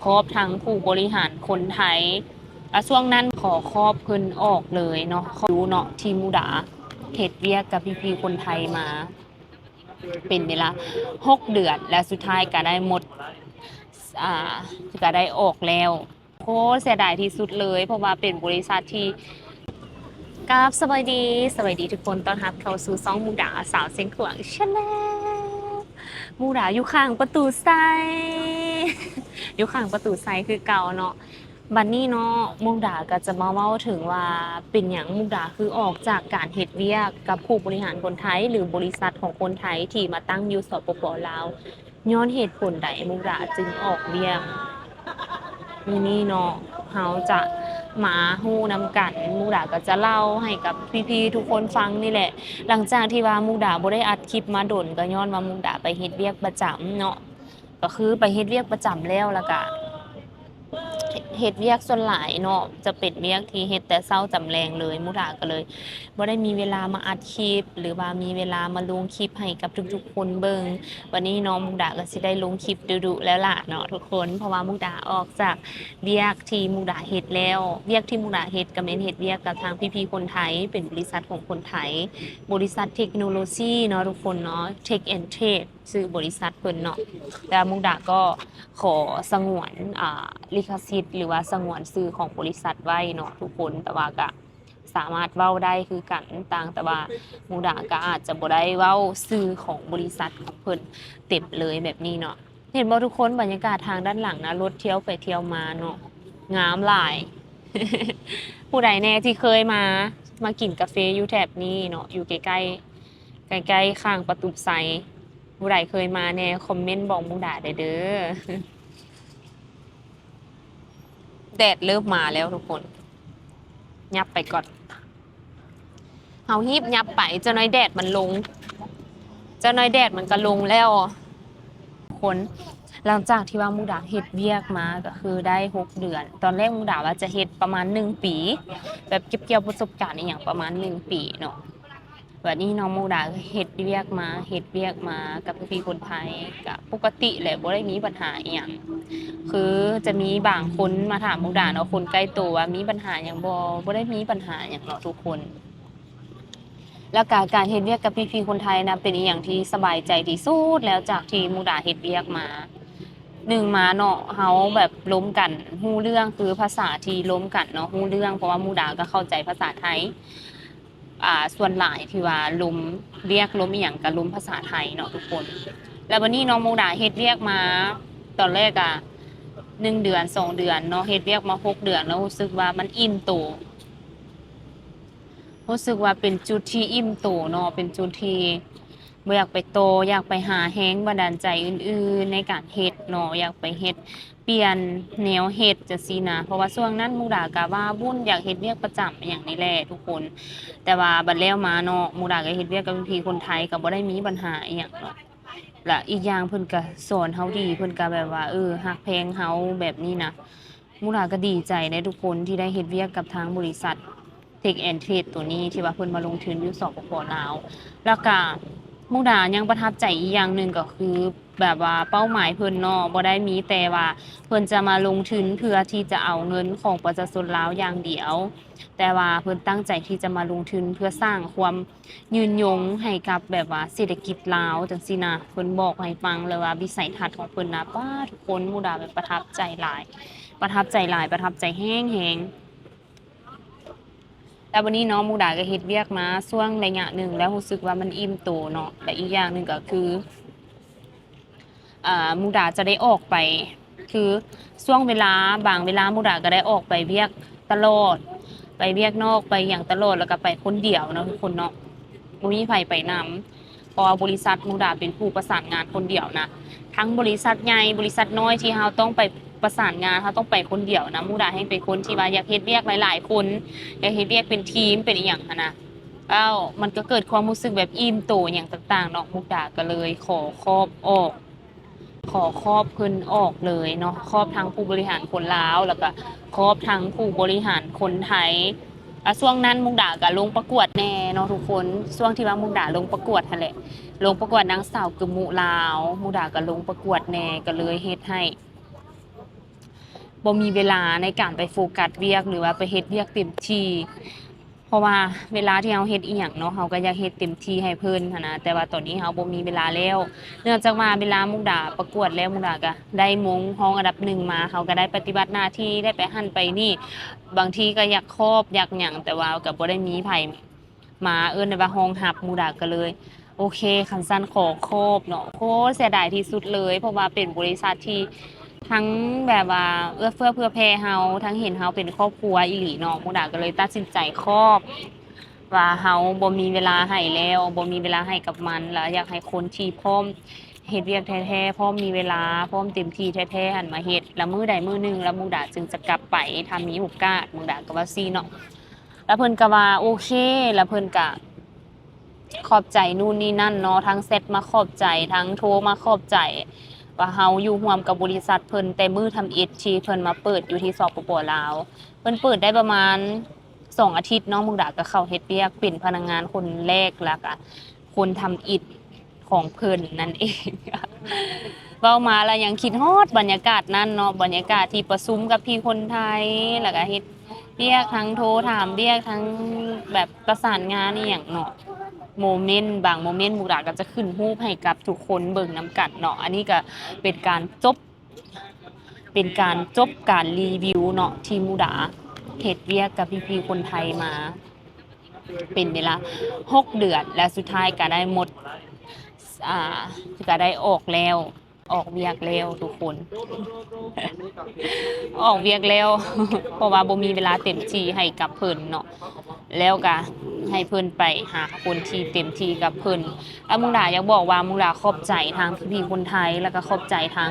ຂອບທັງຜູ້ບໍລິຫານຄົນໄທ ແລະ ຊ່ວງນັ້ນຂໍຂອບເພິ່ນອອກເລີຍເນາະ ຂໍຢູ່ເນາະ ທີ່ມຸກດາເຮັດວຽກກັບພີ່ໆຄົນໄທມາ ເປັນເວລາຫົກເດືອນ ແລະ ສຸດທ້າຍກໍໄດ້ໝົດ ອ່າ ກໍໄດ້ອອກແລ້ວ. ໂອ້ ເສຍດາຍທີ່ສຸດເລີຍ ເພາະວ່າເປັນບໍລິສັດທີ່ ກາບສະບາຍດີ ສະບາຍດີທຸກຄົນ ຕ້ອນຮັບເຂົ້າສູ່ຊ່ອງມຸກດາ ສາວຊຽງຂວາງ Channel ມຸກດາຢູ່ຂ້າງປະຕູໄຊ ຢູ່ຂ້າງປະຕູໄຊຄືເກົ່າເນາະ. ບັດນີ້ເນາະ ມຸກດາກໍຈະມາເວົ້າເຖິງວ່າ ເປັນຫຍັງມຸກດາຄືອອກຈາກການເຮັດວຽກກັບຜູ້ບໍລິຫານຄົນໄທ ຫຼື ບໍລິສັດຂອງຄົນໄທທີ່ມາຕັ້ງຢູ່ ສປປ ລາວ ຍ້ອນເຫດຜົນໃດມຸກດາຈຶ່ງອອກວຽກ? ມື້ນີ້ເນາະ ເຮົາຈະມາຮູ້ນຳກັນ ມຸກດາກໍຈະເລົ່າໃຫ້ກັບພີ່ໆທຸກຄົນຟັງນີ້ແຫຼະ. ຫຼັງຈາກທີ່ວ່າມຸກດາບໍ່ໄດ້ອັດຄລິບມາດົນ ກໍຍ້ອນວ່າມຸກດາໄປເຮັດວຽກປະຈຳເນາະ ກໍຄືໄປເຮັດວຽກປະຈຳແລ້ວ ແລ້ວກະເຮັດວຽກສ່ວນຫຼາຍເນາະ ຈະເປັນວຽກທີ່ເຮັດແຕ່ເຊົ້າຈຳແລງເລີຍ ມຸກດາກໍເລີຍບໍ່ໄດ້ມີເວລາມາອັດຄລິບ ຫຼືວ່າມີເວລາມາລົງຄລິບໃຫ້ກັບທຸກໆຄົນເບິ່ງ. ບັດນີ້ເນາະ ມຸກດາກໍຊິໄດ້ລົງຄລິບດຸໆແລ້ວລະເນາະທຸກຄົນ ເພາະວ່າມຸກດາອອກຈາກວຽກທີ່ມຸກດາເຮັດແລ້ວ. ວຽກທີ່ມຸກດາເຮັດກໍແມ່ນເຮັດວຽກກັບທາງພີ່ໆຄົນໄທ ເປັນບໍລິສັດຂອງຄົນໄທ ບໍລິສັດເທັກໂນໂລຊີເນາະທຸກຄົນເນາະ Tech and Trade ຊື່ບໍລິສັດເພິ່ນເນາະ ແຕ່ວ່າມຸກດາກໍຂໍສະຫງວນ ອ່າ ລິຂະສິດ ຫຼືວ່າສະຫງວນຊື່ຂອງບໍລິສັດໄວ້ເນາະທຸກຄົນ ແຕ່ວ່າກະສາມາດເວົ້າໄດ້ຄືກັນ ຕ່າງແຕ່ວ່າມຸກດາກະອາດຈະບໍ່ໄດ້ເວົ້າຊື່ຂອງບໍລິສັດຂອງເພິ່ນເຕັມເລີຍແບບນີ້ເນາະ. ເຫັນບໍ່ທຸກຄົນ ບັນຍາກາດທາງດ້ານຫຼັງນະ ລົດທ່ຽວໄປທ່ຽວມາເນາະ ງາມຫຼາຍ. ຜູ້ໃດແດ່ທີ່ເຄີຍມາ ມາກິນກາເຟຢູ່ແຖບນີ້ເນາະ ຢູ່ໃກ້ໆ ໃກ້ໆຂ້າງປະຕູໄຊ ຜູ້ໃດເຄີຍມາແດ່ ຄອມເມັນບອກມຸກດາໄດ້ເດີ. ແດດເລີ່ມມາແລ້ວທຸກຄົນ ຫຍັບໄປກ່ອນ ເຮົາຮີບຫຍັບໄປ ຈັກໜ້ອຍແດດມັນລົງ ຈັກໜ້ອຍແດດມັນກໍລົງແລ້ວ. ຄົນ ຫຼັງຈາກທີ່ວ່າມຸກດາເຮັດວຽກມາກໍຄືໄດ້ຫົກເດືອນ ຕອນແລກມຸກດາວ່າຈະເຮັດປະມານໜຶ່ງປີ ແບບເກັບກ່ຽວປະສົບການອີ່ຫຍັງປະມານໜຶ່ງປີເນາະ. ບັດນີ້ເນາະ ມຸກດາເຮັດວຽກມາ ເຮັດວຽກມາກັບພີ່ໆຄົນໄທ ກະປົກກະຕິແຫຼະ ບໍ່ໄດ້ມີບັນຫາອີ່ຫຍັງ ຄືຈະມີບາງຄົນມາຖາມມຸກດາເນາະ ຄົນໃກ້ໂຕວ່າມີບັນຫາຫຍັງບໍ່ ບໍ່ໄດ້ມີບັນຫາຫຍັງເນາະທຸກຄົນ. ແລ້ວກະການເຮັດວຽກກັບພີ່ໆຄົນໄທນະ ເປັນອີ່ຫຍັງທີ່ສະບາຍໃຈທີ່ສຸດແລ້ວ ຈາກທີ່ມຸກດາເຮັດວຽກມາ. ໜຶ່ງມາເນາະ ເຮົາແບບລົມກັນຮູ້ເລື່ອງ ຄືພາສາທີ່ລົມກັນເນາະ ຮູ້ເລື່ອງ ເພາະວ່າມຸກດາກໍເຂົ້າໃຈພາສາໄທ ອ່າ ສ່ວນຫຼາຍທີ່ວ່າລົມວຽກລົມອີ່ຫຍັງກໍລົມພາສາໄທເນາະທຸກຄົນ. ແລ້ວບັດນີ້ເນາະ ມຸກດາເຮັດວຽກມາ ຕອນແລກກະໜຶ່ງເດືອນສອງເດືອນເນາະ ເຮັດວຽກມາຫົກເດືອນ ແລ້ວຮູ້ສຶກວ່າມັນອີ່ມໂຕ ຮູ້ສຶກວ່າເປັນຈຸດທີ່ອີ່ມໂຕເນາະ ເປັນຈຸດທີ່ບໍ່ຢາກໄປຕໍ່ ຢາກໄປຫາແຮງບັນດານໃຈອື່ນໆໃນການເຮັດເນາະ ຢາກໄປເຮັດ ປ່ຽນແນວເຮັດຈັ່ງຊີ້ນະ ເພາະວ່າຊ່ວງນັ້ນມຸກດາກະວາວຸ້ນ ຢາກເຮັດວຽກປະຈຳອີ່ຫຍັງນີ້ແຫຼະທຸກຄົນ. ແຕ່ວ່າບັດແລ້ວມາເນາະ ມຸກດາກໍເຮັດວຽກກັບພີ່ໆຄົນໄທ ກໍບໍ່ໄດ້ມີບັນຫາອີ່ຫຍັງເນາະ ແລະ ອີກຢ່າງເພິ່ນກະສອນເຮົາດີ ເພິ່ນກະແບບວ່າ ເອີ ຮັກແພງເຮົາແບບນີ້ນະ. ມຸກດາກໍດີໃຈເດ້ທຸກຄົນ ທີ່ໄດ້ເຮັດວຽກກັບທາງບໍລິສັດ Tech and Trade ໂຕນີ້ ທີ່ວ່າເພິ່ນມາລົງທຶນຢູ່ ສປປ ລາວ. ແລ້ວກະມຸກດາຍັງປະທັບໃຈອີກຢ່າງໜຶ່ງກໍຄື ແບບວ່າເປົ້າໝາຍເພິ່ນເນາະ ບໍ່ໄດ້ມີແຕ່ວ່າເພິ່ນຈະມາລົງທຶນເພື່ອທີ່ຈະເອົາເງິນຂອງປະຊາຊົນລາວຢ່າງດຽວ ແຕ່ວ່າເພິ່ນຕັ້ງໃຈທີ່ຈະມາລົງທຶນເພື່ອສ້າງຄວາມຍືນຍົງໃຫ້ກັບແບບວ່າເສດຖະກິດລາວຈັ່ງຊີ້ນະ. ເພິ່ນບອກໃຫ້ຟັງເລີຍວ່າວິໄສທັດຂອງເພິ່ນນະ ປ້າ ທຸກຄົນ ມຸກດາແບບປະທັບໃຈຫຼາຍ ປະທັບໃຈຫຼາຍ ປະທັບໃຈແຮງໆ. ແລ້ວບັດນີ້ເນາະ ມຸກດາກໍເຮັດວຽກມາຊ່ວງໄລຍະໜຶ່ງແລ້ວ ຮູ້ສຶກວ່າມັນອີ່ມໂຕເນາະ ແລະ ອີກຢ່າງໜຶ່ງກໍຄື ອ່າ ມຸກດາຈະໄດ້ອອກໄປ ຄືຊ່ວງເວລາ ບາງເວລາມຸກດາກໍໄດ້ອອກໄປວຽກຕະຫຼອດ ໄປວຽກນອກ ໄປຫຍັງຕະຫຼອດ ແລ້ວກໍໄປຄົນດຽວເນາະທຸກຄົນເນາະ ບໍ່ມີໃຜໄປນຳ. ເພາະວ່າບໍລິສັດມຸກດາເປັນຜູ້ປະສານງານຄົນດຽວນະ ທັງບໍລິສັດໃຫຍ່ ບໍລິສັດນ້ອຍທີ່ເຮົາຕ້ອງໄປປະສານງານ ເຮົາຕ້ອງໄປຄົນດຽວນະ. ມຸກດາແຮ່ງເປັນຄົນທີ່ວ່າຢາກເຮັດວຽກຫຼາຍໆຄົນ ຢາກເຮັດວຽກເປັນທີມ ເປັນອີ່ຫຍັງຫັ້ນນະ ແລ້ວມັນກໍເກີດຄວາມຮູ້ສຶກແບບອີ່ມໂຕຫຍັງຕ່າງໆເນາະ. ມຸກດາກໍເລີຍຂໍຂອບອອກ ຂໍຂອບເພິ່ນອອກເລີຍເນາະ ຂອບທັງຜູ້ບໍລິຫານຄົນລາວ ແລ້ວກໍຂອບທັງຜູ້ບໍລິຫານຄົນໄທ. ແລ້ວຊ່ວງນັ້ນມຸກດາກໍລົງປະກວດແດ່ເນາະທຸກຄົນ ຊ່ວງທີ່ວ່າມຸກດາລົງປະກວດຫັ້ນແຫຼະ ລົງປະກວດນາງສາວກຶມມຸລາວ ມຸກດາກໍລົງປະກວດແດ່ ກໍເລີຍເຮັດໃຫ້ ບໍ່ມີເວລາໃນການໄປໂຟກັສວຽກ ຫຼືວ່າໄປເຮັດວຽກເຕັມທີ່ ເພາະວ່າເວລາທີ່ເຮົາເຮັດອີ່ຫຍັງເນາະ ເຮົາກໍຢາກເຮັດເຕັມທີ່ໃຫ້ເພິ່ນຫັ້ນນະ ແຕ່ວ່າຕອນນີ້ເຮົາບໍ່ມີເວລາແລ້ວ ເນື່ອງຈາກວ່າເວລາມຸກດາປະກວດແລ້ວ ມຸກດາກໍໄດ້ມົງຮອງອັນດັບໜຶ່ງມາ ເຮົາກໍໄດ້ປະຕິບັດໜ້າທີ່ ໄດ້ໄປຫັ້ນໄປນີ້ ບາງທີກໍຢາກຂອບຢາກຫຍັງ ແຕ່ວ່າກໍບໍ່ໄດ້ມີໃຜ ມາເອີ້ນໄດ້ວ່າຮອງຮັບ ມຸກດາກໍເລີຍ ໂອເຄ ຄັນຊັ້ນຂໍຂອບເນາະ. ໂອ້ ເສຍດາຍທີ່ສຸດເລີຍ ເພາະວ່າເປັນບໍລິສັດທີ່ທັງແບບວ່າເອື້ອເຟື້ອເຜື່ອແຜ່ເຮົາ ທັງເຫັນເຮົາເປັນຄອບຄົວອີ່ຫຼີເນາະ ມຸກດາກໍເລີຍຕັດສິນໃຈຂອບ ວ່າເຮົາບໍ່ມີເວລາໃຫ້ແລ້ວ ບໍ່ມີເວລາໃຫ້ກັບມັນ ແລ້ວຢາກໃຫ້ຄົນທີ່ພ້ອມເຮັດວຽກແທ້ໆ ພ້ອມມີເວລາ ພ້ອມເຕັມທີ່ແທ້ໆ ຫັ້ນມາເຮັດ ລະມື້ໃດມື້ໜຶ່ງ ລະມຸກດາຈຶ່ງຈະກັບໄປ ຖ້າມີໂອກາດ ມຸກດາກໍວ່າຊີ້ເນາະ. ລະເພິ່ນກໍວ່າໂອເຄ ລະເພິ່ນກໍຂອບໃຈນູ່ນນີ້ນັ້ນເນາະ ທັງແຊັດມາຂອບໃຈ ທັງໂທມາຂອບໃຈ ວ່າເຮົາຢູ່ຮ່ວມກັບບໍລິສັດເພິ່ນແຕ່ມື້ທຳອິດທີ່ເພິ່ນມາເປີດຢູ່ທີ່ ສປປ ລາວ ເພິ່ນເປີດໄດ້ປະມານສອງອາທິດເນາະ ມຸກດາກໍເຂົ້າເຮັດວຽກເປັນພະນັກງານຄົນແລກ ລະກະຄົນທຳອິດຂອງເພິ່ນນັ້ນເອງ. ເວົ້າມາລະຍັງຄິດຮອດບັນຍາກາດນັ້ນເນາະ ບັນຍາກາດທີ່ປະຊຸມກັບພີ່ຄົນໄທ ລະກະເຮັດວຽກ ທັງໂທຖາມວຽກ ທັງແບບປະສານງານອີ່ຫຍັງເນາະ. ໂມເມັນ ບາງໂມເມັນ ມຸກດາກໍຈະຂຶ້ນຮູບໃຫ້ກັບທຸກຄົນເບິ່ງນຳກັນເນາະ. ອັນນີ້ກໍເປັນການຈົບ ເປັນການຈົບການຣີວິວເນາະ ທີ່ມຸກດາເຮັດວຽກກັບພີ່ໆຄົນໄທມາ ເປັນເວລາຫົກເດືອນ ແລະ ສຸດທ້າຍກໍໄດ້ໝົດ ອ່າ ກໍໄດ້ອອກແລ້ວ ອອກວຽກແລ້ວທຸກຄົນ ອອກວຽກແລ້ວ ເພາະວ່າບໍ່ມີເວລາເຕັມທີ່ໃຫ້ກັບເພິ່ນເນາະ ແລ້ວກະໃຫ້ເພິ່ນໄປຫາຄົນທີ່ເຕັມທີ່ກັບເພິ່ນ. ແລ້ວມຸກດາຢາກບອກວ່າມຸກດາຂອບໃຈທາງພີ່ໆຄົນໄທ ແລ້ວກະຂອບໃຈທາງ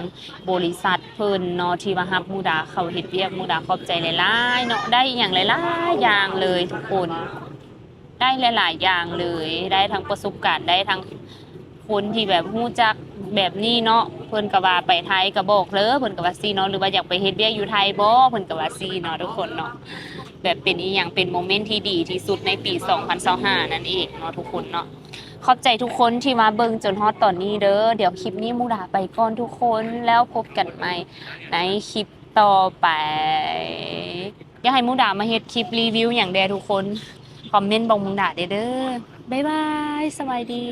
ບໍລິສັດເພິ່ນເນາະ ທີ່ວ່າຮັບມຸກດາເຂົ້າເຮັດວຽກ. ມຸກດາຂອບໃຈຫຼາຍໆເນາະ ໄດ້ອີ່ຫຍັງຫຼາຍໆຢ່າງເລີຍທຸກຄົນ. ໄດ້ຫຼາຍໆຢ່າງເລີຍ ໄດ້ທັງປະສົບການ ໄດ້ທັງຄົນທີ່ແບບຮູ້ຈັກແບບນີ້ເນາະ. ເພິ່ນກໍວ່າໄປໄທກໍບອກເດີ ເພິ່ນກໍວ່າຊີ້ເນາະ ຫຼືວ່າຢາກໄປເຮັດວຽກຢູ່ໄທບໍ ເພິ່ນກໍວ່າຊີ້ເນາະທຸກຄົນເນາະ. ແບບເປັນອີ່ຫຍັງ ເປັນໂມເມັນທີ່ດີທີ່ສຸດໃນປີສອງພັນຊາວຫ້ານັ້ນເອງເນາະທຸກຄົນເນາະ. ຂອບໃຈທຸກຄົນທີ່ມາເບິ່ງຈົນຮອດຕອນນີ້ເດີ. ດຽວຄລິບນີ້ມຸກດາໄປກ່ອນທຸກຄົນ ແລ້ວພົບກັນໃໝ່ໃນຄລິບຕໍ່ໄປ. ຢາກໃຫ້ມຸກດາມາເຮັດຄລິບຣີວິວຫຍັງແດ່ທຸກຄົນ ຄອມເມັນບອກມຸກດາແດ່ເດີ. ບາຍບາຍ ສະບາຍດີ.